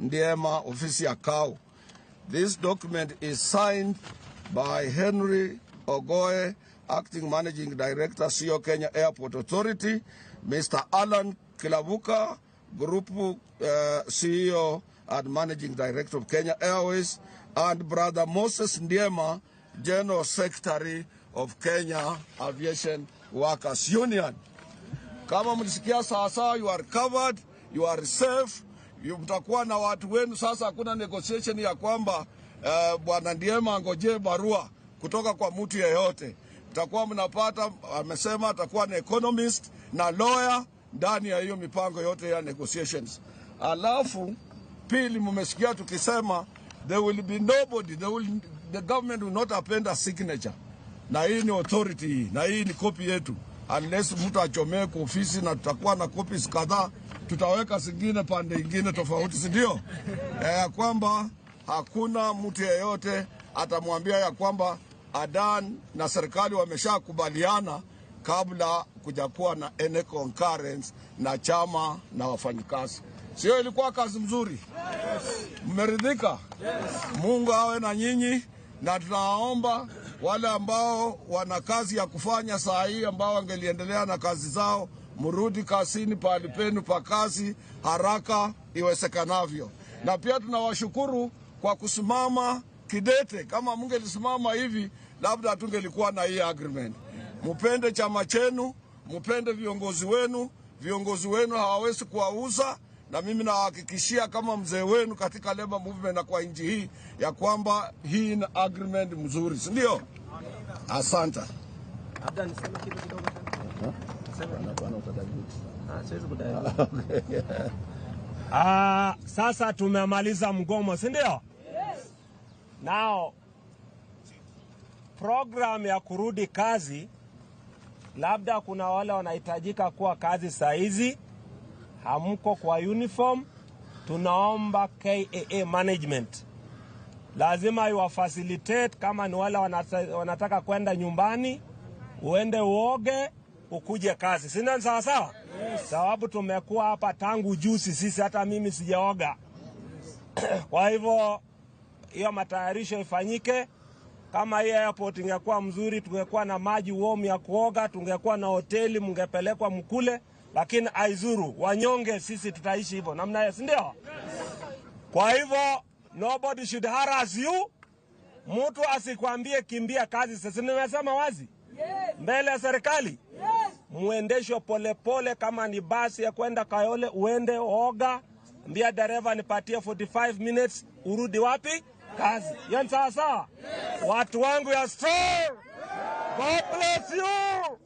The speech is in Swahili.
Ndiema, ofisi ya KAU. This document is signed by Henry Ogoe, Acting Managing Director, CEO Kenya Airport Authority, Mr. Alan Kilavuka, Group CEO and Managing Director of Kenya Airways, and Brother Moses Ndiema, General Secretary of Kenya Aviation Workers Union. Kama mlisikia sawasawa, you are covered, you are safe. Mtakuwa na watu wenu sasa. Hakuna negotiation ya kwamba bwana Ndiema angojee barua kutoka kwa mtu yeyote. Mtakuwa mnapata, amesema atakuwa na economist na lawyer ndani ya hiyo mipango yote ya negotiations. Alafu pili, mmesikia tukisema there will be nobody, the government will not append a signature, na hii ni authority hii, na hii ni kopi yetu, unless mtu achomee kwa ofisi, na tutakuwa na copies kadhaa, tutaweka zingine pande ingine tofauti, si ndio? Kwamba hakuna mtu yeyote atamwambia ya kwamba Adan na serikali wameshakubaliana kabla kujakuwa na any concurrence na chama na wafanyikazi. Sio ilikuwa kazi mzuri? Mmeridhika? Mungu awe na nyinyi, na tunawaomba wale ambao wana kazi ya kufanya saa hii, ambao wangeliendelea na kazi zao, mrudi kazini pahali penu pa kazi haraka iwezekanavyo. Na pia tunawashukuru kwa kusimama kidete. Kama mungelisimama hivi, labda hatungelikuwa na hii agreement. Mupende chama chenu, mupende viongozi wenu. Viongozi wenu hawawezi kuwauza, na mimi nawahakikishia kama mzee wenu katika labor movement na kwa nchi hii ya kwamba hii ni agreement mzuri, si ndio? Asante. Labda niseme kitu kidogo tena. Niseme kitu. Ah, siwezi kudai. Ah, sasa tumemaliza mgomo, si ndio? Yes. Now program ya kurudi kazi, labda kuna wale wanahitajika kuwa kazi saa hizi, hamko kwa uniform. Tunaomba KAA management lazima iwafacilitate, kama ni wale wanataka kwenda nyumbani, uende uoge ukuje kazi, si ndio? Sawa sawa, yes. Sababu tumekuwa hapa tangu juzi sisi, hata mimi sijaoga. Kwa hivyo hiyo matayarisho ifanyike. Kama hii airport ingekuwa mzuri, tungekuwa na maji warm ya kuoga, tungekuwa na hoteli, mngepelekwa mkule, lakini aizuru wanyonge, sisi tutaishi hivyo namna hiyo, si ndio? Kwa hivyo nobody should harass you. Mtu asikwambie kimbia kazi. Sasa nimesema wazi mbele ya serikali, muendeshwe polepole. Kama ni basi ya kwenda Kayole, uende oga, ambia dereva nipatie 45 minutes, urudi wapi kazi. Hiyo ni sawa sawa. Watu wangu ya strong. God bless you.